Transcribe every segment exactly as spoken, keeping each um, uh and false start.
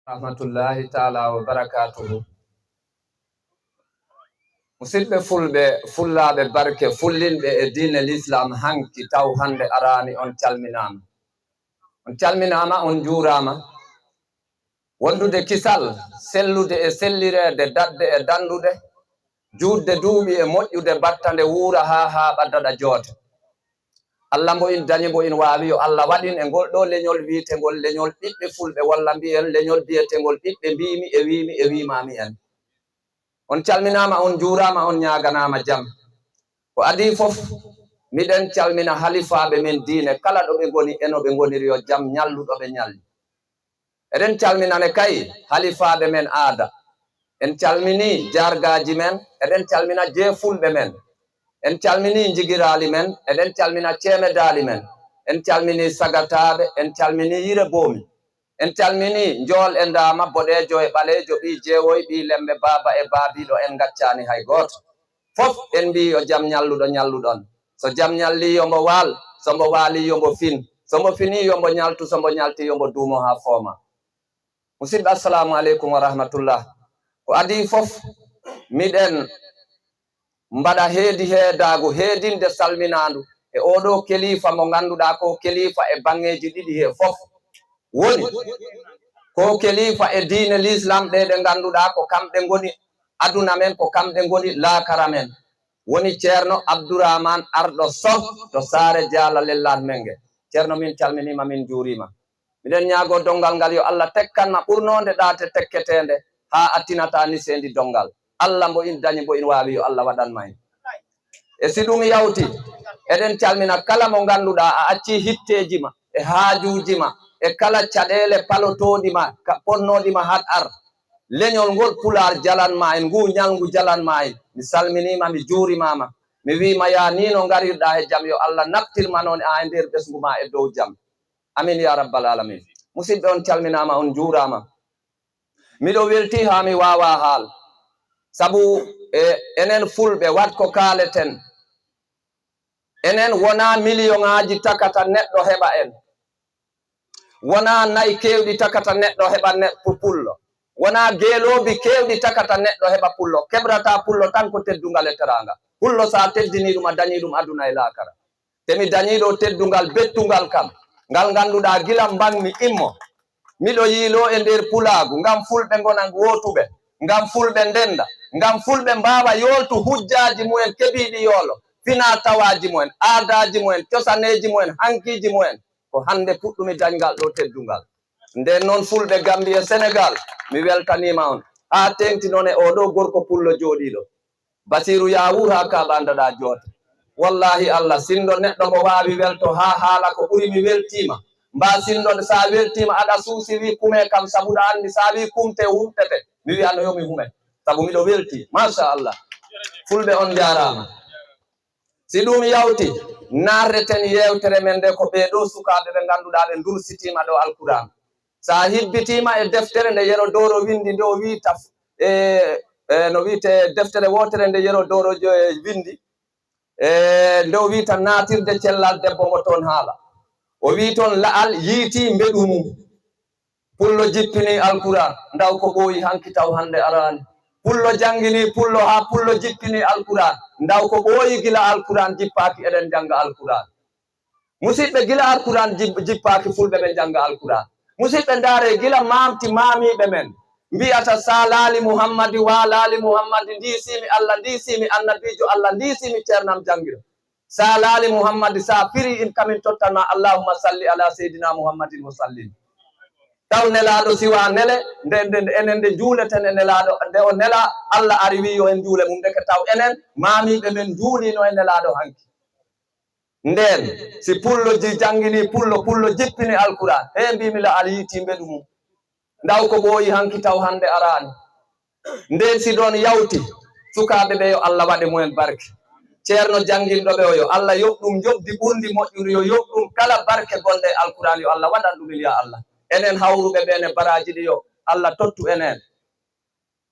Rahmatullahi taala wa barakatuhu. Musidɓe fulɓe, fullaaɓe barke, fullinɓe e diine l'islam hanki taw hannde araani, on calminaama. On calminaama, on njuuraama. Wondude kisal, sellude e sellireede, daɗde e dandude, juutde duuɓi e moƴƴude battande wuura haa haaɓa daɗa joote. Allah mbo in dañi mbo in waawi, yo Allah waɗin e ngol ɗoo leñol wiitengol leñol ɓiɓɓe fulɓe, walla mbiyen leñol biyetengol ɓiɓɓe mbiimi e wiimi e wiimaami en. On calminaama, on njuuraama, on ñaaganaama jam. Ko adii fof, miɗen calmina halifaaɓe men diine kala ɗo ɓe ngoni e no ɓe ngoniri, yo jam ñallu ɗo ɓe ñalli. Eɗen calminane kay halifaaɓe men aada. En calminii jaargaaji men, eɗen calmina jeefulɓe men. En calminii njigiraali men, eɗen calmina ceemedaali men. En calminii sagataaɓe, en calminii yire boomi. En calminii njool e ndaama, boɗeejo e ɓaleejo, ɓii jeewoy, ɓii lemmbe, baaba e baabiiɗo, en ngaccaani hay gooto. Fof en mbii yo jam ñalluɗo ñalluɗon. So jam ñalli yo mbo waal, so mbo waali yo mbo fin, so mbo fini yo mbo ñaltu, so mbo ñalti yo mbo duumo haa fooma. Musidɓe, assalamu aleykum wa rahmatullah. Ko adii fof, miɗen mbaɗa heedi heedaagu, heedinde salminaandu e oo ɗoo keliifa mo ngannduɗaa ko keliifa e baŋŋeeji ɗiɗi hee fof. Woni ko keliifa e diine l'islam ɗe ɗe ngannduɗaa ko kamɗe ngoni aduna men, ko kamɗe ngoni laakara men. Woni Ceerno Abdourahmane Arɗo Soh to Saare Jaala Lellaan Mennge. Ceerno, min calminiima, min njuuriima. Miɗen ñaagoo donngal ngal yo Allah tekkan ma ɓurnoonde ɗaate tekketeende, haa a tinataa niseendi donngal. Allah mbo in dañi, mbo in waawi, yo Allah waɗan ma en. E si ɗum yawti, eɗen calmina kala mo ngannduɗaa a accii hitteeji ma, e haajuuji ma, e kala caɗeele palotooɗi ma, ka-, ponnooɗi ma haɗ ar. Leñol ngol Pulaar jalan ma en, nguu ñalngu jalan ma en. Mi salminiima, mi juurimaama. Mi wiima, yaa nii no ngarirɗaa he jam, yo Allah naftir ma noon haa e nder ɓesngu ma e dow jam. Amin yaa rabbal alamin. Musidɓe, on calminaama, on njuuraama. Miɗo weltii haa mi waawaa haal. Sabu e enen fulɓe, waɗ ko kaaleten. Enen wonaa miliyoŋaaji takata neɗɗo heɓa en. Wonaa nayi keewɗi takata neɗɗo heɓa ne-, pu-, pullo. Wonaa geeloobi keewɗi takata neɗɗo heɓa pullo. Keɓrataa pullo tan ko teddungal e teraanga. Pullo, so a teddinii ɗum, a dañii ɗum aduna e laakara. Te mi dañii ɗo teddungal bettungal kam, ngal ngannduɗaa gila mbaɗmi immo. Miɗo yiiloo e nder pulaagu, ngam fulɓe ngona wootuɓe, ngam fulɓe ndennda, ngam fulɓe mbaawa yooltu hujjaaji mumen kebiiɗi yoolo, finaa tawaaji mumen, aadaaji mumen, cosaneeji mumen, hankiiji mumen. Ko hannde puɗɗumi dañgal ɗo teddungal. Nden noon, fulɓe Gambi e Senegal, mi weltaniima on. Haa teeŋti noon e oo ɗo gorko pullo jooɗiiɗo. Basiiru, yaa wuur haa kaaɓa ndaɗa joote. Wallaahi Allah, sinndo neɗɗo mo waawi welto haa haala ko ɓuri mi weltiima. Mbaa sinndo nde so a weltiima aɗa suusi wii kumee kam, sabu ɗa anndi so a wii kumtee wurtete. Mi wi'ano yo mi hume, sabu miɗo weltii. Machallah. Fulɓe, on njaaraama. Si ɗum yawti, naarreten yeewtere men nde ko ɓee ɗoo sukaaɓe ɓe ngannduɗaa ɓe ndursitiima ɗo Alkuraan. So a hibbitiima e deftere nde Yero Dooro winndi, nde o wiita, e, e, no wiite deftere wootere nde Yero Dooro jo-, e, winndi, e, nde o wiita naatirde cellal debbo mo toon haala. O wii toon la'al yiitii mbeɗu mum. Pullo jippinii Alkuraan, ndaw ko ɓooyi hanki taw hannde araani. Pullo janngini Pullo haa Pullo jippinii Alkuraan, ndaw ko ɓooyi gila Alkuraan jippaaki eɗen njannga Alkuraan. Musidɓe, gila Alkuraan jip-, jippaaki, fulɓe ɓe njannga Alkuraan. Musidɓe, ndaaree gila maamti maamiiɓe men mbiyata, saalaali Muhammadi, waalaali Muhammadi, ndiisiimi Allah, ndiisiimi Annabiijo Allah, ndiisiimi ceernam janngiro. Saalaali Muhammadi, so a firii in kamin tottan ma, Allahumma salli ala Seydina Muhammadin wa sallim. Taw Nelaaɗo siwaa nele, nde, nde, nde, enen nde njuuleten e Nelaaɗo, nde o nelaa, Allah ari wii yo en njuule mum, ndeke taw enen maamiiɓe men njuuliino e Nelaaɗo hanki. Ndeen, si Pullo ji-, jannginii Pullo, Pullo jippini Alkuraan, hee mbiimi la'al yiitii mbeɗu mum. Ndaw ko ɓooyi hanki taw hannde araani. Ndeen si ɗoon yawti, sukaaɓe ɓe yo Allah waɗe mumen barke. Ceerno jannginɗo ɓe o yo Allah yoɓ ɗum njoɓdi ɓurndi moƴƴude, yo yoɓ ɗum kala barke gonɗe e Alkuraan, yo Allah waɗan ɗum, ya Allah. Enen hawruɓe ɓeen e baraaji ɗi yo Allah tottu enen.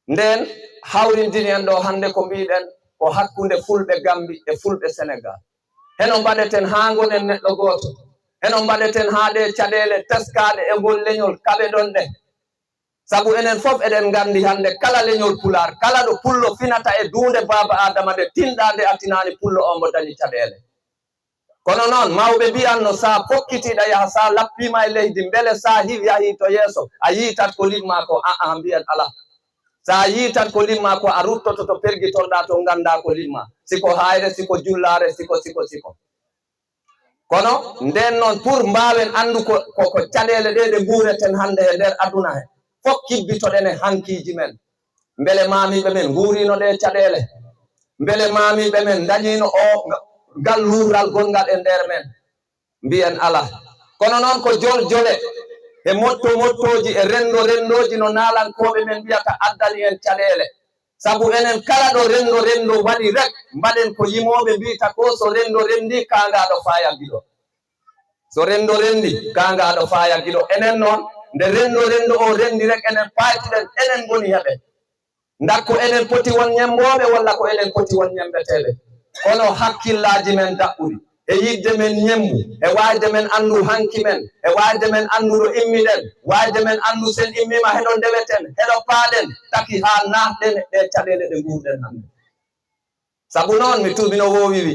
Ndeen hawrindini en ɗo hannde ko mbiiɗen ko hakkunde fulɓe Gambi e fulɓe Senegal. Heno mbaɗeten haa ngonen neɗɗo gooto. Heno mbaɗeten haa ɗe caɗeele teskaaɗe e ngol leñol kaɓe ɗon ɗe. Sabu enen fof eɗen nganndi hannde kala leñol Pulaar, kala ɗo pullo finata e duunde baaba Aadama nde tinɗaa nde a tinaani pullo o mbo dañi caɗeele. Kono noon mawɓe mbiyan no so a fokkitiiɗa yaha so a lappiima e leydi mbele so a hi- yahii to yeeso a yiitat ko liɓ maa ko aa mbiyen alaa. So a yiitat ko liɓ maa ko a ruttoto to pergitorɗaa to nganndaa ko liɓ maa, si ko haayre si ko jullaare si ko si ko si ko. Kono ndeen noon pour mbaawen anndu ko ko ko caɗeele ɗee ɗe nguureten hannde e nder aduna he fof kibbitoɗen e hankiiji men. Mbele maamiiɓe men nguuriino ɗee caɗeele? Mbele maamiiɓe men ndañiino o ngal luural gonngal e nder men? Mbiyen alaa. Kono noon ko jol jole e motto mottooji e renndo renndooji no naalankooɓe men mbiyata addani en caɗeele. Sabu enen kala ɗo renndo renndo waɗi rek mbaɗen ko yimooɓe mbiyta ko so renndo renndi kaangaaɗo faaya giɗo. So renndo renndi kaangaaɗo faaya giɗo. Enen noon nde renndo renndo o renndi rek enen paaytuɗen enen ngoni heɓe. Ndak ko enen poti won ñemmbooɓe walla ko enen poti won ñemmbeteeɓe? Kono hakkillaaji men daɓɓuɗi e yiɗde men ñemmbu e waajde men anndu hanki men e waajde men anndu ɗo immiɗen, waajde men anndu sen immiima heɗo ndeweten heɗo paaɗen taki haa naatɗen e ɗee caɗeele ɗe nguurɗen hannde. Sabu noon mi tuubi no woowi wi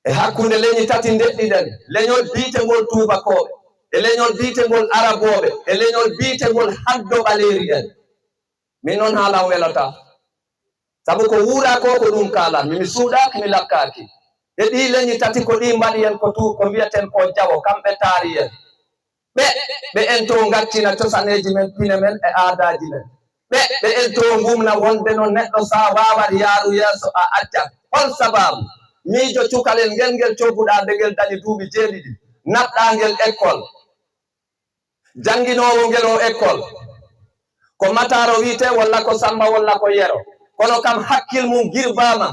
e hakkunde leñi tati ndeɗɗiɗen, leñol biytengol tuubakooɓe e leñol biytengol arabooɓe e leñol biytengol haddo ɓaleeri en. Min noon haalan welataa. Sabu ko wuuraa ko ko ɗum kaalan mi mi suuɗaaki mi lakkaaki. E ɗii leñi tati ko ɗii mbaɗi en ko tu ko mbiyeten ko jawo kamɓe taari en. Ɓe ɓe en to ngaccina cosaneeji men pine men e aadaaji men. Ɓe ɓe en to ngumna wonde no neɗɗo so a waawat yaaru yeeso a accat. Hol sabaabu miijo cukalel ngel ngel cogguɗaa nde ngel dañi duuɓi jeeɗiɗi naɓɗaa ngel ekkol. Jannginoowo ngel o ekkol ko Mataaro wiyetee walla ko Sammba walla ko Yero kono kam hakkil mum girbaama.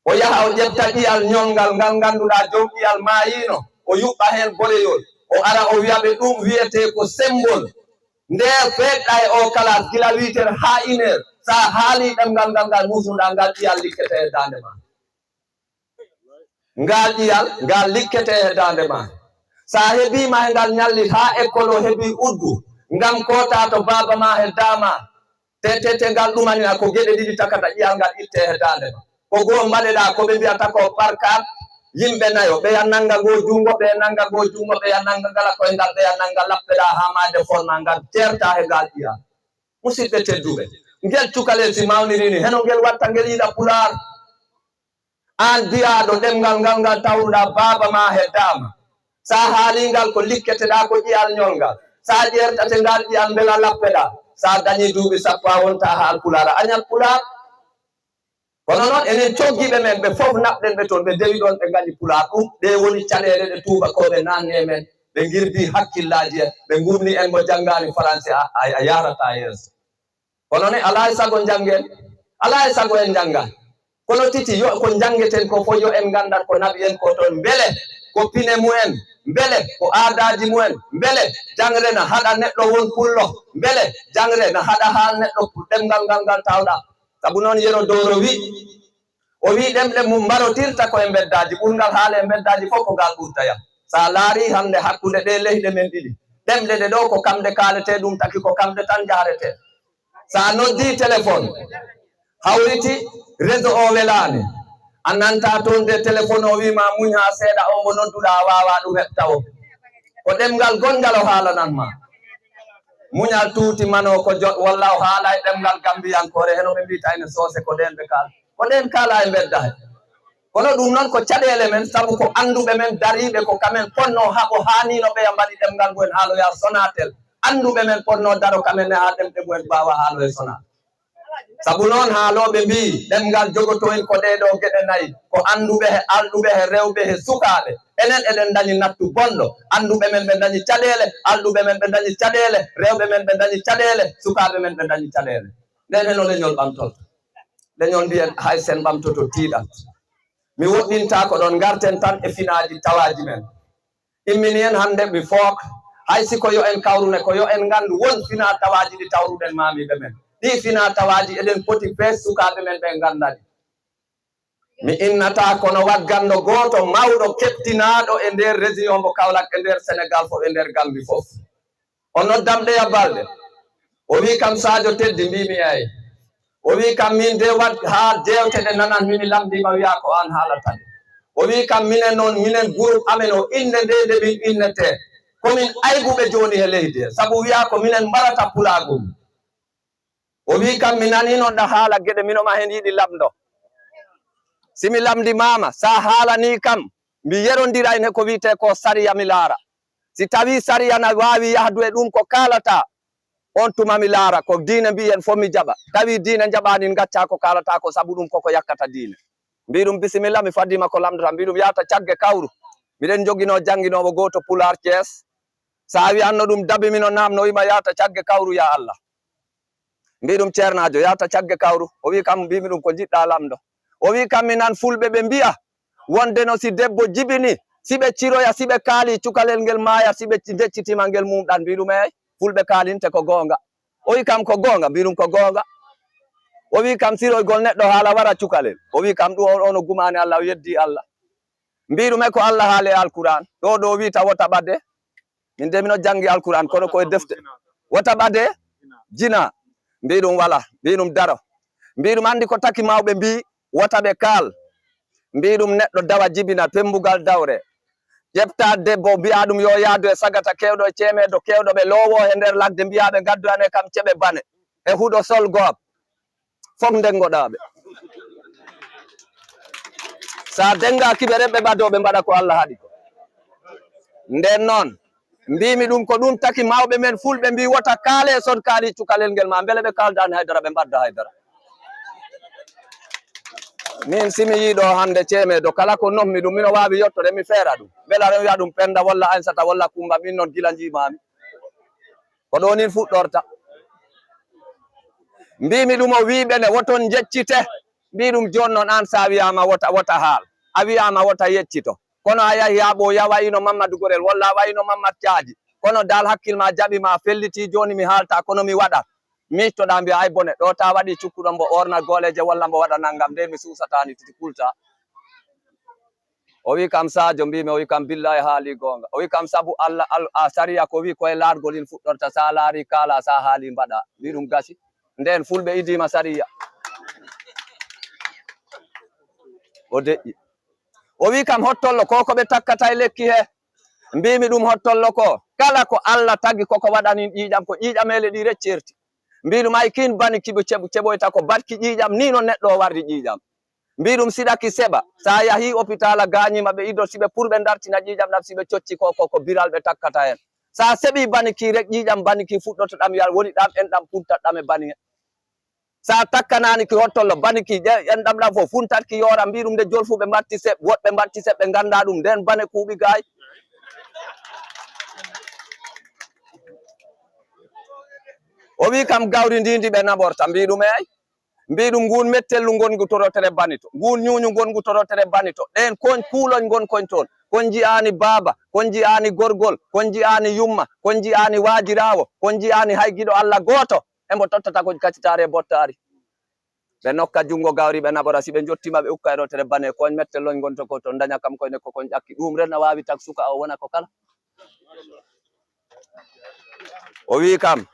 O yaha o ƴetta ƴiyal ñolngal ngal ngannduɗaa joom ƴiyal maayiino o yuɓɓa heen boreyol o ara o wiya ɓe ɗum wiyetee ko semmbol. Nde feeɗɗa e o kalaas gila huit heures haa une heure so a haalii ɗemngal ngal ngal muusnuɗaa ngal ƴiyal likkete e daande ma. Ngaal ƴiyal ngaal likkete e daande ma. So a hebiima e ngal ñallit haa ekkol o hebii uddu ngam kootaa to baaba ma e daama. Te te te ngal ɗumanina ko geɗe ɗiɗi takata ƴiyal ngal itte he daande ma. Ko goo mbaɗeɗaa ko ɓe mbiyata ko parkat yimɓe nayo ɓeya nannga ngoo junngo ɓeya nannga ngoo junngo ɓeya nannga ngala koyngal ɓeya nannga lappeɗaa haa maayde forma ngal ceerta he ngal ƴiyal. Musidɓe tedduɓe, ngel cukalel si mawnirini heno ngel watta ngel yiɗa pulaar. Aan biyaaɗo ɗemngal ngal ngal tawruɗaa baaba ma he daama, so a haalii ngal ko likketeɗaa ko ƴiyal ñolngal, so a ƴeertate ngal ƴiyal mbela lappeɗaa, so a dañii duuɓi sappo a wonta a haal pulaar a añat pulaar. Kono noon enen coggiiɓe men ɓe fof naɓɗen ɓe toon ɓe ndewi ɗoon ɓe ngañi pulaar ɗum ɗe woni caɗeele ɗe tuubakooɓe naanni e men ɓe ngirdi hakkillaaji en ɓe ngumni en mo janngaani faransi a yaarataa yeeso. Kono ne alaa e sago njanngen alaa e sago en njanngan. Kono titi yo ko njanngeten ko fof yo en nganndat ko naɓi en ko toon mbele ko pine mumen, mbele ko aadaaji mumen, mbele jangre na haɗa neɗɗo won pullo, mbele jangre na haɗa haal neɗɗo ɗemngal ngal ngal tawɗa. Sabu noon Yero Dowro wi o wi ɗemɗe mum mbarotirta ko e mbeddaaji ɓurngal haala e mbeddaaji fof ko ngal ɓurta yam. So a laarii hannde hakkunde ɗee leyɗe men ɗiɗi ɗemɗe ɗe ɗo ko kamɗe kaaletee ɗum taki ko kamɗe tan njaharetee. So a noddii téléphone hawriti réseau o welaani a nanta toon de téléphone o wiima muñ haa seeɗa o mbo nodduɗa a waawaa ɗum heɓta o ko ɗemngal gonngal o haalanat ma. Muñal tuuti mano ko jot walla o haala e ɗemngal gambiyankoore heno ɓe mbiyta ene soose ko ɗeen ɓe kaal ko ɗeen kaala e mbedda he. Kono ɗum noon ko caɗeele men sabu ko annduɓe men dariiɓe ko kamen ponno haɓo haanino ɓeya mbaɗi ɗemngal mumen haaloya Sonatel. Annduɓe men ponno daro kamen ne haa ɗemɗe mumen mbaawa haalo e Sonatel. Sabu noon haalooɓe mbii ɗemngal jogoto en ko ɗee ɗoo geɗe nayi ko annduɓe he alɗuɓe he rewɓe he sukaaɓe. Enen eɗen ndañi nattu bonɗo annduɓe men ɓe ndañi caɗeele alɗuɓe men ɓe ndañi caɗeele rewɓe men ɓe ndañi caɗeele sukaaɓe men ɓe ndañi caɗeele. Nden heno leñol ɓamtolta leñol mbiyen hay sen ɓamtoto tiiɗat. Mi woɗɗintaa ko ɗoon ngarten tan e finaaji tawaaji men. Immini en hannde mi fook hay si ko yo en kawrune ko yo en nganndu won finaa tawaaji ɗi tawruɗen maamiiɓe men. Ɗii finaa tawaaji eɗen poti fees sukaaɓe men ɓe ngannda ɗi. Mi innataa kono wagganndo gooto mawɗo keɓtinaaɗo e nder région mbo Kaolack e nder Sénégal fof e nder Gambie fof. O noddam ɗeya balɗe O wi kam, "Sadio Teddy," mbimi, "Eey." O wi kam, "Min de wat haa jewte ɗe nanan, mimi lamndima wiya ko an haalata ɗe." O wi kam, "Minen noon, minen groupe amen o, innde nde nde min innete, ko min aybuɓe jooni e leydi he, sabu wiya ko minen mbarata pulaagu ngu." O wi kam, "Mi nanii noon ɗa haala geɗe, mino ma heen yiɗi lamndo. Si mi lamndimaama, sa haalanii kam, mi yerondiray he ko wiyetee ko sariya, mi laara. Si tawii sariya na waawi yahdu e ɗum ko kaalata, on tuma mi laara ko diine mbiyen fof mi jaɓa. Tawii diine jaɓaani, ngacca ko kaalata ko, sabu ɗum koko yakkata diine." Mbii ɗum, "Bisimilla, mi fadiima ko lamndata." Mbii ɗum, "Yahta cagge kawru. Miɗen njoginoo jannginoowo gooto Pulaar Cees. So a wiyanno ɗum dabi, mino naamno, o wima, 'Yahta cagge kawru, ya Allah.'" Mbii ɗum, "Ceernaajo, yahta cagge kawru." O wii kam, mbiimi ɗum, "Ko njiɗɗaa lamndo?" O wii kam, "Mi nan fulɓe ɓe mbiya wonde no si debbo jibini, si ɓe ciroya, si ɓe kaali cukalel ngel maaya, si ɓe ndeccitiima ngel muumɗan." Mbii ɗum, "Eey, fulɓe kaalinte ko goonga." O wii kam, "Ko goonga?" Mbii ɗum, "Ko goonga." O wii kam, "Siroygol neɗɗo haala wara cukalel." O wii kam, "Ɗum on, on o gumaani Allah, o yeddii Allah." Mbii ɗum, "E ko Allah haali e Alkuraan? Ɗo ɗo wiita wota ɓade." Min de mino janngi Alkuraan, kono ko e defte. Wota ɓade jina. Mbii ɗum, "Wala." Mbii ɗum, "Daro." Mbii ɗum, "Anndi ko taki mawɓe mbii wota ɓe kaal?" Mbii ɗum, "Neɗɗo dawa jibina pembugal dawre. Ƴefta debbo, mbiya ɗum yo yaadu e sagata keewɗo e ceemeedo keewɗo, ɓe loowo he nder ladde, mbiya ɓe ngaddoyane kam ceɓe bane e huɗo sol goob. Fof ndenngoɗaa ɓe. So a denngaaki ɓe, rewɓe ɓadooɓe mbaɗa ko Allah haɗi ko." Ndeen noon, mbiimi ɗum, ko ɗum taki mawɓe men fulɓe mbii wota kaale, son kaali cukalel ngel ma, mbele ɓe kaaldaani haydara, ɓe mbadda haydara. Min, si mi yii ɗo hannde ceemeedo, kala ko nohmi ɗum, mino waawi yottoreede, mi feera ɗum. Mbela ɗum wiya ɗum Pennda walla Aynsata walla Kummba, min noon gila njiimaami. Ko ɗo nin fuɗɗorta. Mbiimi ɗum, o wii ɓe ne, "Woton njeccite." Mbii ɗum, "Jooni noon, aan, so a wiyaama wota, wota haal, a wiyaama wota yeccito, kono a yahi haa ɓooyi, a wayino Mammadu Gorel, walla a wayino Mammad Caaji, kono daal hakkil ma jaɓi ma, a fellitii, jooni mi haalta, kono mi waɗat." Miijtoɗaa, mbiya, "Ay bone, ɗo ta waɗi cukkuɗo mbo orna gooleeje walla mbo waɗa nanngam, nde mi suusataani titi kulta." O wi kam, "Sadio," mbiimi, o wi kam, "Billahi haali goonga." O wi kam, "Sabu Allah, al-, a sariya ko wi ko e laargol in fuɗɗorta, sa laari kaala, sa haali mbaɗa." Mbii ɗum gasi. Ndeen fulɓe idiima sariya. O deƴƴi. O wi kam, "Hottollo ko, ko ɓe takkata e lekki he?" Mbiimi ɗum, "Hottollo ko, kala ko Allah tagi koko waɗanin ƴiiƴam, ko ƴiiƴameele ɗi reccerti." Mbii ɗum, "Ay kiin bani ki ɓe ceɓ-, ceɓoyta ko barki ƴiiƴam, ni no neɗɗo o warri ƴiiƴam." Mbii ɗum, "Siɗa ki seɓa, sa yahii opitaal a gaañiima, ɓe ido si ɓe pour ɓe dartina ƴiiƴam ɗam, si ɓe cocci ko, ko, ko biral ɓe takkata heen. Sa seɓii bani ki rek, ƴiiƴam bani ki fuɗɗoto ɗam yal, woni ɗam en ɗam puntat ɗam e bani he. Sa takkanaani ki hottollo, bani ki ƴe-, en ɗam ɗam fof funtat ki yoora." Mbii ɗum, "Nde jolfuɓe mbatti seɓ, woɗɓe mbatti seɓ, ɓe nganndaa ɗum, ndeen bane kuuɓi gaay." O wi kam, "Gawri ndi ndi ɓe naɓorta?" Mbii ɗum, "Eey." Mbii ɗum, "Nguun mettellu ngongu torotere banito, nguun ñuuñu ngongu torotere banito, ɗeen koñ kuuloñ ngon koñ toon, koñ njiyaani baaba, koñ njiyaani gorgol, koñ njiyaani yumma, koñ njiyaani waajiraawo, koñ njiyaani hay giɗo Allah gooto, e mbo tottata koñ kacitaari e bottaari." Ɓe nokka junngo gawri, ɓe naɓora, si ɓe njottiima, ɓe ukka e rotere bane, koñ mettelloñ ngonto ko toon, ndaña kam koyne ko koñ ƴakki. Ɗuum ren na waawi tak suka o wona ko kala. O wi kam,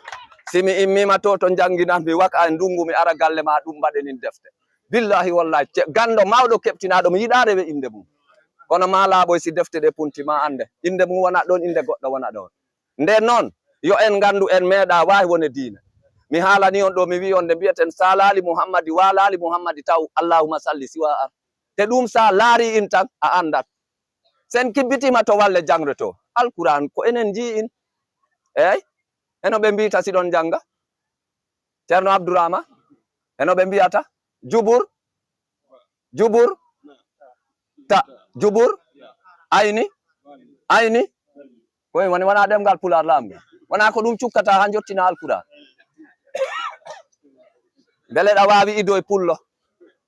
"Si mi immiima to, to njannginan mi waka e ndunngu, mi ara galle ma, ɗum mbaɗenin defte." Billahi wallahi, ce-, ganndo mawɗo keɓtinaaɗo, mi yiɗaa rewe innde mum. Kono ma laaɓoy si defte ɗe punti, ma annde. Innde mum wona ɗoon, innde goɗɗo wona ɗoon. Ndeen noon, yo en nganndu en meeɗaa waawi wone diine. Mi haalanii on ɗo, mi wii on nde mbiyeten, "Saalaali Muhammadi, waalaali Muhammadi taw, Allahumma salli siwa ar." Te ɗum sa laari in tan, a anndat. Sen kibbitiima to walle jaŋre to. Alkuraan ko enen njii in. Eey, eno ɓe mbiita si ɗon jannga. Ceerno Abdourahma, eno ɓe mbiyata, jubur, jubur, ta, jubur, ayni, ayni. Ko woni, wona ɗemngal Pulaar laamngal. Wona ko ɗum cukkata haa njottina Alkuraan. Mbele ɗa waawi ido e pullo.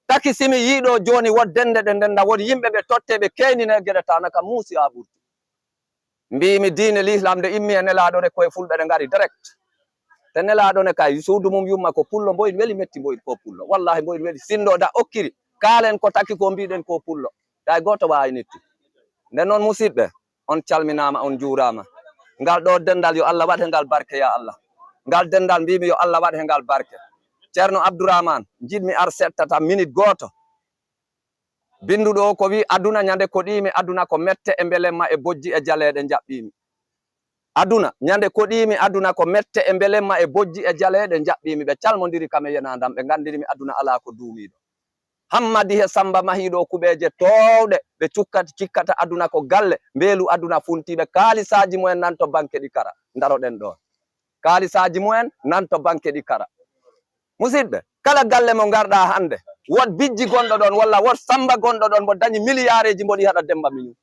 Taki si mi yii ɗo jooni, won dennde ɗe ndennda, won yimɓe ɓe totte, ɓe keenine geɗe tana kam muusi a ɓurti. Mbiimi diine Lislaam nde immi e Nelaaɗo rek, ko e Fulɓe ɗe ngari direct. Te Nelaaɗo ne kay, suudu mum yumma ko pullo, mboyin weli metti, mboyin ko pullo. Wallahi mboyin weli. Sinndo da okkiri, kaalen ko taki ko mbiɗen ko pullo. Kay gooto waawi nitti. Nde noon, musidɓe, on calminaama, on njuuraama. Ngal ɗo denndal yo Allah waɗ he ngal barke, ya Allah. Ngal denndal mbiimi yo Allah waɗ he ngal barke. Ceerno Abdourahmane, njiɗmi ar settata minute gooto. Binnduɗo o ko wi'i, "Aduna ñande koɗiimi, aduna ko mette e mbelemma e bojji e jaleeɗe njaɓɓiimi." Aduna, ñande koɗiimi, aduna ko mette e mbelemma e bojji e jaleeɗe njaɓɓiimi. Ɓe calmondiri kam e yenandam, ɓe nganndiri mi aduna alaa ko duumiiɗo. Hammadi he Samba mahiiɗo kuɓeeje toowɗe, ɓe cukkat-, cikkata aduna ko galle, mbeelu aduna funtiiɓe, kaalisaaji mumen nan to banque ɗi kara. Ndaroɗen ɗoon. Kaalisaaji mumen nan to banque ɗi kara. Musidɓe, kala galle mo ngarɗaa hannde, wot bijji gonɗo ɗoon, walla wot Samba gonɗo ɗoon, mbo dañi miliyaareeji, mboɗi haɗa Demba Miñum.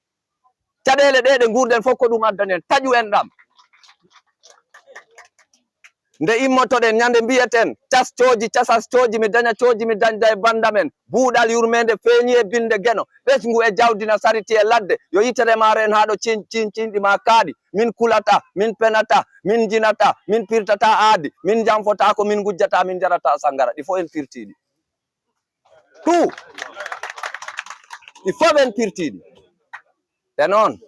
Caɗeele ɗe, ɗe nguurɗen fof, ko ɗum addani en, taƴu en ɗam. Nde immotoɗen, ñande mbiyeten, cas cooji, casas cooji, mi daña cooji, mi dañda e bannda men. Buuɗal yurmeende feeñi e binnde Geno, ɓesngu e jawdi na sariti e ladde. Yo yitere ma reen haa ɗo ciiñ-, ciiñ-, ciiñɗi ma kaaɗi. Min kulata, min penata, min njinata, min pirtata aadi, min njamfota ko min ngujjata, min njarata sanngara. Ɗi fof en pirtii ɗi. Tout. Ɗi fof en pirtii ɗi. Te noon,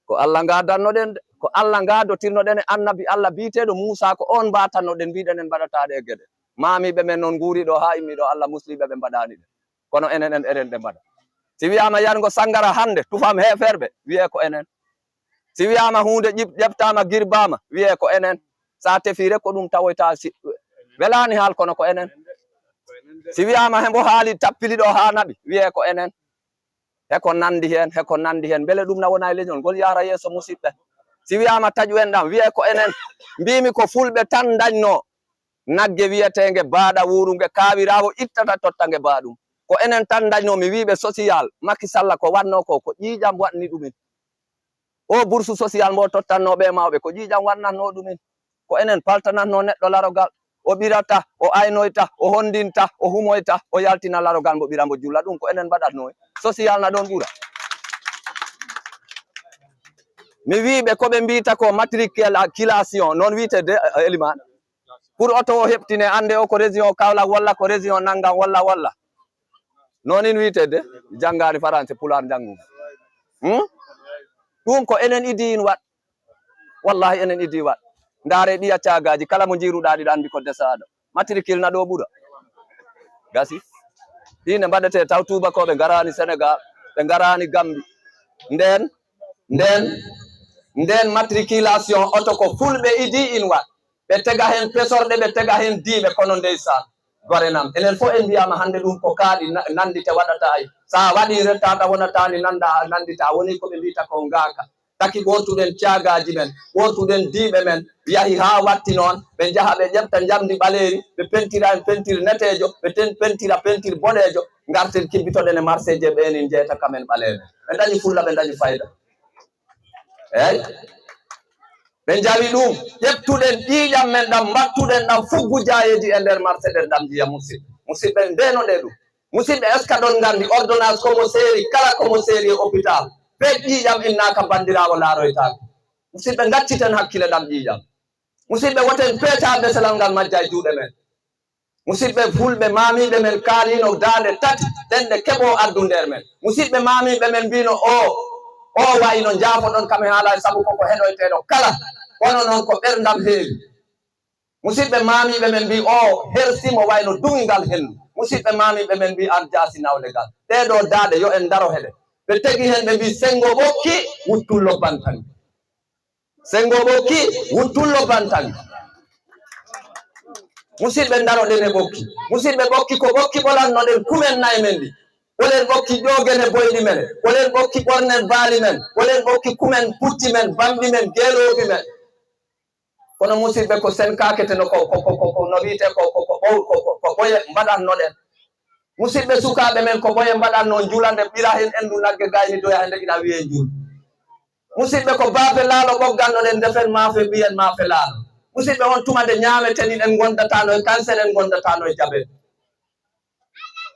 ko Allah ngaadannoɗen de, ko Allah ngaadotirnoɗen e annabi Allah biyeteeɗo Muusaa, ko oon mbaatannoɗen, mbiɗen en mbaɗataa ɗe e geɗe. Maamiiɓe men noon nguuri ɗo haa immi ɗo, Allah musli ɓe, ɓe mbaɗaani ɗe. Kono enen en, eɗen ɗe mbaɗa. Si wiyaama yargo sanngara hannde, tufam heeferɓe, wiyee ko enen. Si wiyaama huunde ƴip-, ƴeptaama, girbaama, wiyee ko enen. So a tefii rek, ko ɗum tawoyta, si welaani haal, kono ko enen. Si wiyaama hembo haali tappili ɗo haa naɓi, wiyee ko enen. He ko nanndi heen, he ko nanndi heen. Mbele ɗum na wona e leñol ngol yahra yeeso, musidɓe? Si wiyaama taƴu en ɗam, wiyee ko enen. Mbiimi ko fulɓe tan ndañnoo nagge wiyeteenge baaɗa wuuru, nge kaawiraawo ittata totta nge baaɗum. Ko enen tan ndañnoo, mi wiiɓe social, Macky Sall ko waɗnoo ko, ko ƴiiƴam waɗni ɗumin. O bourse social mbo tottannoo ɓe mawɓe, ko ƴiiƴam waɗnatnoo ɗumin. Ko enen paltanatnoo neɗɗo larogal, o ɓirata, o aynoyta, o honndinta, o humoyta, o yaltina larogal mbo ɓira mbo julla. Ɗum ko enen mbaɗatnoo. Social na ɗoon ɓura. Mi wiiɓe ko ɓe mbiyta ko matriculation, noon wiyetee de, eh, Elimane. Pour oto o heɓtine, annde o ko région Kaolack walla ko région nanngam walla, walla. Noon in wiyetee de, janngaani Faranse, Pulaar njanngu. Hmm? Ɗum ko enen idii in waɗ. Wallahi enen idii waɗ. Ndaare ɗiya caagaaji, kala mo njiiruɗaa ɗiɗo anndi ko desaaɗo. Matricule na ɗo ɓura. Gasi. Ɗi ne mbaɗetee taw tuubakooɓe ngaraani Senegal, ɓe ngaraani Gambi. Ndeen, ndeen, ndeen matriculation oto ko fulɓe idii in waɗ. Ɓe tega heen pesorɗe, ɓe tega heen diiɓe, kono ndeysaan, gore nam. Enen fof en mbiyaama hannde ɗum ko kaaɗi na-, nanndite waɗata ay. So a waɗii rettaata wonataani nannda, nanndita, woni ko ɓe mbiyta ko ngaaka. Taki ɓoortuɗen caagaaji men, ɓoortuɗen diiɓe men, yahi haa watti noon, ɓe njaha ɓe ƴefta njamndi ɓaleeri, ɓe pentira en pentir neteejo, ɓe ten-, pentira pentir boɗeejo, ngarten kibbitoɗen e marché je ɓeen in njeyta kamen ɓaleeɓe. Ɓe ndañi fulla, ɓe ndañi fayda. Eey. Ɓe njawi ɗum, ƴeftuɗen ƴiiƴam men ɗam, mbattuɗen ɗam fuggu jaayeeji e nder marché ɗen ɗam njiya musidɓe. Musidɓe, ndeenoɗee ɗum. Musidɓe, est-ce que ɗon nganndi ordonnance ko mo seeri, kala ko mo seeri e hôpital? Feej ƴiiƴam innaaka banndiraawo laaroytaako. Musidɓe, ngacciten hakkile ɗam ƴiiƴam. Musidɓe, woten peeca beselal ngal majja e juuɗe men. Musidɓe fulɓe, maamiiɓe men kaaliino daande tati, ɗen ɗe keɓoo addu nder men. Musidɓe, maamiiɓe men mbiino o, o wayno njaafoɗon kam e haalaay sabu koko heɗoyteeɗo kala. Kono noon ko ɓerndam heewi. Musidɓe, maamiiɓe men mbii o hersi mo wayno duŋingal henndu. Musidɓe, maamiiɓe men mbii an jaasi nawlegal. Ɗee ɗoo daaɗe yo en ndaro heɗe. Ɓe tegi heen ɓe mbii senngo ɓokki, wuttullo bantangi. Senngo ɓokki, wuttullo bantangi. Musidɓe, ndaroɗen e ɓokki. Musidɓe, ɓokki ko ɓokki ɓolannoɗen kumen nayi men ɗi. Ɓolen ɓokki ƴoogene boyɗi men. Ɓolen ɓokki ɓornen baali men. Ɓolen ɓokki kumen pucci men, bamɗi men, geeloobi men. Kono musidɓe, ko sen kaketeno ko, ko, ko, ko, ko no wiyetee ko, ko, ko ɓoy-, ko, ko, ko ɓoye mbaɗatnoɗen. Musidɓe, sukaaɓe men ko ɓoye mbaɗatno njula nde ɓira heen enndu nagge gayni doya heen nde ina wiyee njul. Musidɓe, ko baafe laalo ɓoggannoɗen ndefen maafe mbiyen maafe laalo. Musidɓe, on tuma nde ñaameten en ngondatano e kanser, en ngondatano e jabet.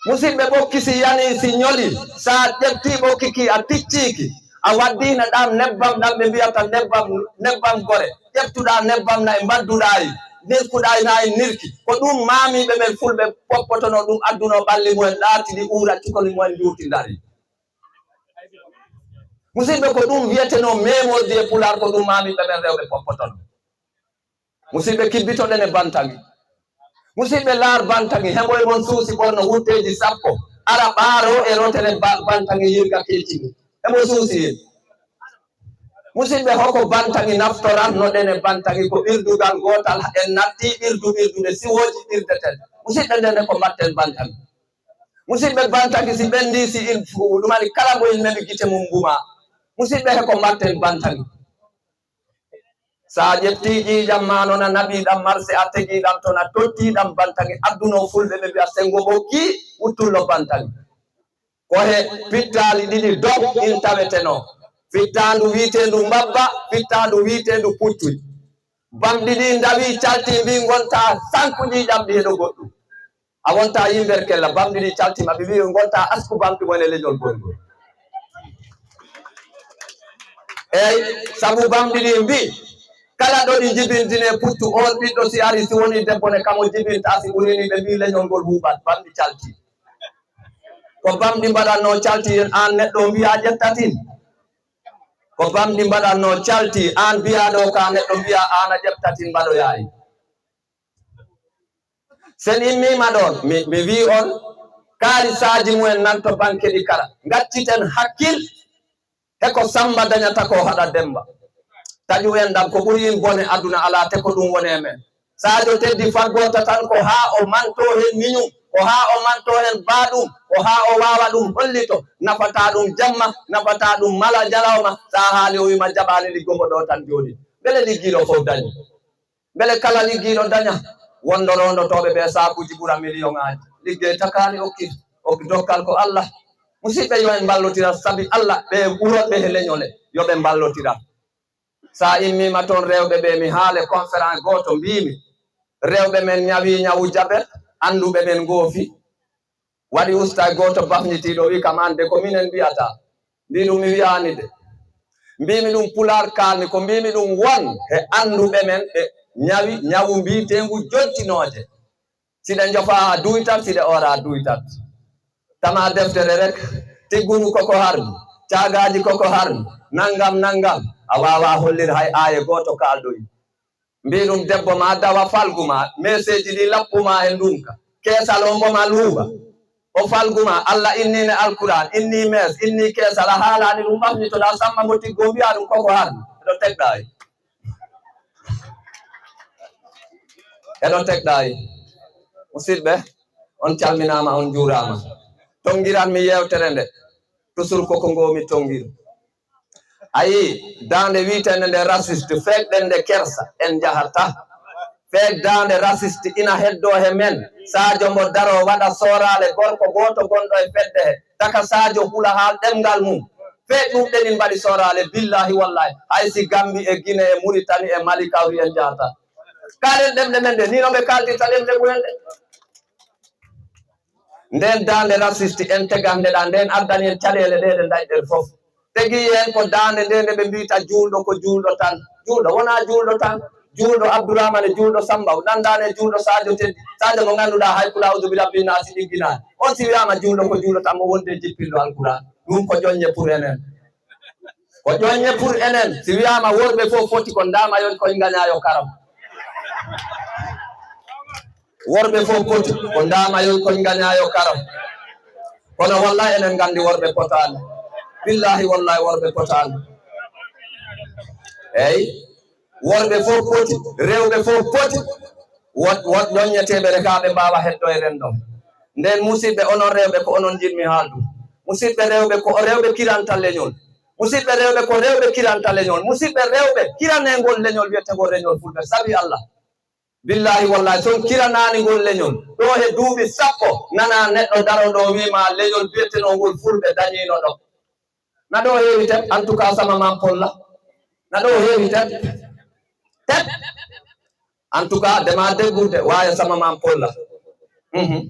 Musidɓe, ɓokki si yanii, si ñolii, so a ƴettii ɓokki ki, a ticcii ki, a waddii hino ɗam nebbam ɗam ɓe mbiyata nebbam, nebbam gore, ƴeftuɗaa nebbam nayi, mbadduɗaa e, nirkuɗaa e nayi nirki. Ko ɗum maamiiɓe men fulɓe poppotono ɗum, adduno ɓalli mumen, ɗaati ɗi uura, cukali mumen njuuti ndarii. Musidɓe, ko ɗum wiyetenoo meemordi e Pulaar, ko ɗum maamiiɓe men rewɓe poppotono. Musidɓe, kibbitoɗen e Bantangi. Musidɓe, laar Bantangi, hembo e mon suusi ɓorno wutteeji sappo, ara ɓaaro e rotere ba-, Bantangi yirga keecini. Hembo suusi en. Musidɓe, hoko Bantangi naftoran? No ɗen e Bantangi ko ɓirdugal gootal, en natti ɓirdu, ɓirdude siwooji ɓirdeten. Musidɓe, ndene ko mbatten Bantangi? Musidɓe, Bantangi si ɓendi, si il ɗumani kala mo il nani gite mum mbuma. Musidɓe, he ko mbatten Bantangi? Sa ƴetti ƴiiƴam ma noon a naɓi ɗam marse, a tegi ɗam toon, a totti ɗam Bantangi, adduno fulɓe ɓe mbiya sengo ɓokki wuttullo Bantangi. Ko he pittaali ɗiɗi dow in taweteno. Fittaandu wiiteendu mbabba, fittaandu wiiteendu puccuy. Bamɗi ɗi ndawi calti mbi ngonta sanku ƴiiƴam ɗi heɗo goɗɗum. A wonta yimber kella, bamɗi ɗi caltima, ɓe mbi ngonta asku bamɗi mon e leñol gongol. Eyi, sabu bamɗi ɗi mbi, kala ɗo ɗi jibintine puttu, on ɓiɗɗo si ari, si woni debbo ne, kamo jibinta, si ɓurini, ɓe mbi leñol ngol huuɓat, bamɗi calti. Ko bamɗi mbaɗatno calti, en an neɗɗo mbiya ƴettatin. Ko bamɗi mbaɗatno calti, an biyaɗo ka neɗɗo mbiya an a ƴettatin mbaɗoyayi. Sen immima ɗon, mi, mi wi on, kaalisaaji mumen nan to banke ɗi kala. Ngacciten hakkil, he ko Samba dañata ko haɗa Demba. Taƴu en ɗam, ko ɓuri in bone aduna ala te ko ɗum woni e men. Sadio Teddy faggota tan ko haa o manto hen miñum, ko haa o manto hen baaɗum, ko haa o waawa ɗum hollito, nafata ɗum jamma, nafata ɗum mala ñalawma, sa haali o wima jaɓaani liggo mo ɗo tan jooni. Mbele liggiiɗo fof dañi? Mbele kala liggiiɗo daña? Wondo rondotooɓe ɓe saakuuji ɓura miliyoŋaaji. Liggey takaani okki, okki dokkal ko Allah. Musidɓe, yo en mballotira sabi Allah, ɓe ɓurotɓe he leñole, yo ɓe mballotira. Sa immima toon rewɓe ɓe, mi haale conférence gooto, mbimi, rewɓe men ñawi ñawu jabet, annduɓe men ngoofi. Waɗi ustay gooto bafñitiiɗo, wi kam, "An de ko minen mbiyata." Mbi ɗum, "Mi wiyaani de." Mbimi ɗum, "Pulaar kaalmi." Ko mbimi ɗum, won he annduɓe men ɓe ñawi ñawu mbiyeteengu joltinooje. Si ɗe njofa a duytat, si ɗe oora a duytat. Tama deftere rek, tiggunu koko harmi, caagaaji koko harmi, nangam, nangam. A waawa hollir hay aaye gooto kaalɗo yi. Mbi ɗum, debbo ma dawa falgu ma, meeseeji ɗi lappu ma e ndunka. Keesal o mbo ma luuba. O falgu ma, Allah inni ne Alkuraan, inni mees, inni keesal, a haalaani ɗum, ɓamnitoɗa Samma mo tiggo, mbiya ɗum koko harmi. Eɗo tegɗa e. Eɗo tegɗa e. Musidɓe, on calminaama, on njuuraama. Tonngiran mi yeewtere nde. Toujours koko ngoomi tonngir. Ayi, daande wiitende nde raciste, feekɗen nde kersa, en njaharta. Feek daande raciste ina heddo he men, Sadio mbo daro waɗa sooraale gorko gooto gonɗo e fedde he, taka Sadio hula haal ɗemngal mum. Feek ɗum ɗenin mbaɗi sooraale, billahi wallahi, hay si Gambi e Gine e Muritani e Mali kawri en njaharta. Kaalen ɗemɗe men ɗe, ni no ɓe kaaltirta ɗemɗe mumen ɗe. Nden daande raciste en tegande ɗa, nden addani en caɗeele ɗe ɗe dañɗen fof. Tegi en ko daande nde, nde ɓe mbiyta juulɗo ko juulɗo tan. Juulɗo wona juulɗo tan. Juulɗo Abdourahmane, juulɗo Samba, o nandaani e juulɗo Sadio Teddy. Sadio mo ngannduɗaa hay kula auzu bi rabbi naasi ɗigginaani. On si wiyaama juulɗo ko juulɗo tan, mo wonde jippilɗo Alkuraan. Ɗum ko ƴoññe pour enen. Ko ƴoññe pour enen. Si wiyaama worɓe fof foti ko ndaamayon koñ ngañaayo karam. Worɓe fof poti ko ndaamayon koñ ngañaayo karam. Kono wallahi enen nganndi worɓe potaani. Billahi wallahi worɓe potaani. Eyi, worɓe fof poti, rewɓe fof poti. Woɗ, woɗ ƴoññeteeɓe rek haa ɓe mbaawa heddo e renndo. Nden musidɓe, onon rewɓe ko onon njiɗmi haaldu. Musidɓe rewɓe ko rewɓe kiranta leñol. Musidɓe rewɓe ko rewɓe kiranta leñol. Musidɓe rewɓe kiranee ngol leñol wiyetee ngol leñol fulɓe. Sabi Allah. Billahi wallahi, so on kiranaani ngol leñol, ɗo he duuɓi sappo, nana neɗɗo daro ɗo wiima leñol biyetenoo ngol fulɓe dañiino ɗo. Na ɗo heewi tet, en tout cas, sama maam Polla. Na ɗo heewi tet. Tet. En tout cas, dema deggude, waaye sama maam Polla. Mhm.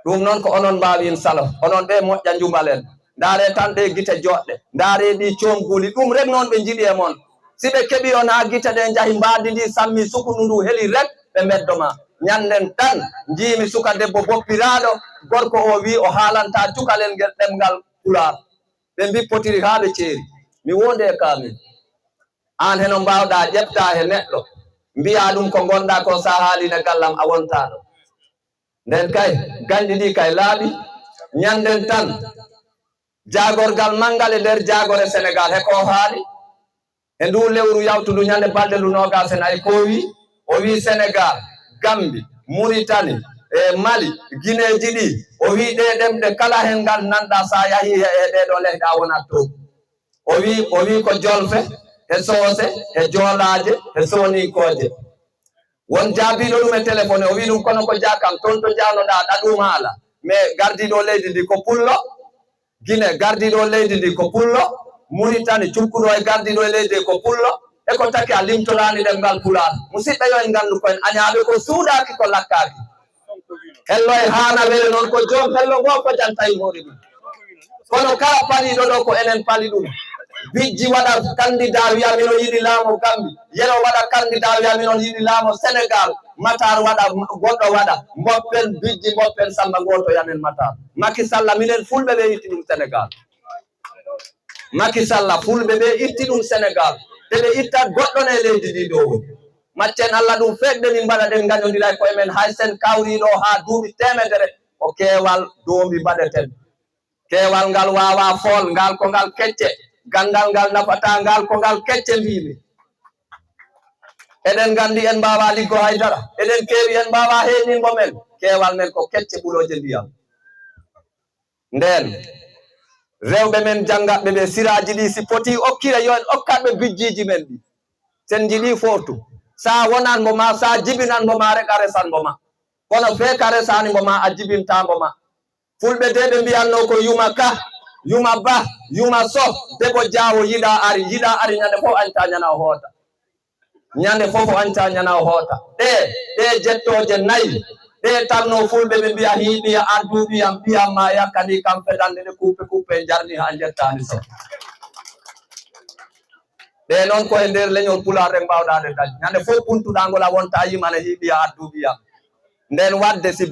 Ɗum noon ko onon mbaawi, inshallah. Onon ɓe moƴƴa njubalen. Ndaare tan ɗe gite joɗɗe. Ndaare ɗi coomguuli. Ɗum rek noon ɓe njiɗi e mon. Si ɓe keɓi on haa gite ɗe njahi, mbaadi ndi sammi, sukundu ndu heli rek, ɓe mbeddo ma. Ñanden tan, njiimi suka debbo boppiraaɗo, gorko o wi o haalanta cukalel ngel ɗemngal Pulaar. Ɓe mbippotiri haa ɓe ceeri. Mi wonde e kaamin. Aan heno mbaawɗaa ƴeɓtaa he neɗɗo, Mbiyaa ɗum ko ngonɗaa ko, so a haalii e gallam a wontaano. Nden kay, ganɗi ɗi kay laaɓi. Ñannden tan, jaagorgal manngal e nder jaagore Senegaal, he ko o haali? E ndu lewru yawtundu ñande balɗe ndu noogaas e nayi, ko o wii? O wii Senegaal, Gammbi, Muritani, e Mali, Gineeji ɗi, o wii ɗee ɗemɗe kala heen ngal nanɗaa, so a yahii he, e ɗee ɗoo leyɗe a wonat toon. O wii, o wii ko Jolfe, he Soose, he Joolaaje, he Sooninkooje. Won jaabiiɗo ɗum e téléphone, o wii ɗum, kono ko jaakam, toon to jaanoɗaa ɗa ɗum haala. Mais gardiiɗo leydi ndi ko pullo, Gine, gardiiɗo leydi ndi ko pullo, Muritani cukkuɗo e gardiiɗo e leydi ko pullo, e ko taki a limtoraani ɗemngal Pulaar. Musidɓe, yo en nganndu ko en añaaɓe, ko suuɗaaki, ko lakkaaki. Hello e haana wele noon, ko joom hello ngo fojanta e hoore mum. Kono kala paliiɗo ɗo, ko enen pali ɗum. Bijji waɗa candidat wiya mino yiɗi laamo Gambi, Yero waɗa candidat wiya mino yiɗi laamo Senegaal, Matar waɗa, goɗɗo waɗa, mboppen Bijji, mboppen Samba, gooto yamen Matar. Macky Sall, minen Fulɓe ɓe itti ɗum Senegaal. Macky Sall, Fulɓe ɓe itti ɗum Senegaal. Te ɓe ittat goɗɗo ne e leydi ndi ɗo woni. Maccen Allah ɗum feekde min mbaɗa ɗen ngañondira e koye men, hay sen kawri ɗo haa duuɓi teemedere, ko keewal doombi mbaɗeten. Keewal ngal waawaa fool, ngal ko ngal kecce, ganndal ngal nafataa, ngal ko ngal kecce mbiimi. Eɗen nganndi en mbaawaa liggo hay dara, eɗen keewi, en mbaawaa heeningo men, keewal men ko kecce ɓulooje ndiyam. Ndeen, rewɓe men janngatɓe ɓe, siraaji ɗi si poti okkire, yo en okkat ɓe bijjiiji men ɗi. Sen njiɗi footu, so a wonan mbo ma, so a jibinan mbo ma, rek a resan mbo ma. Kono feek a resaani mbo ma, a jibintaa mbo ma. Fulɓe de ɓe mbiyatnoo ko yuma ka, yuma ba, yuma so, debo jaawo yiɗa ari, yiɗa ari, ñande fof añta ñana o hoota. Ñande fof añta ñana o hoota. Ɗe, ɗe jettooje nayi, ɗe tagno Fulɓe ɓe mbiya hii ɓiya addu ɓiyam, ɓiyam ma yakkani kam fedande ɗe kuppe kuppe jarni haa jettaani so. Ɗe noon ko e nder leñol Pulaar ɗe mbaawɗaa ɗe dañ. Ñande fof puntuɗaa ngol a wonta yimane hii ɓiya addu ɓiyam. Nden waɗde si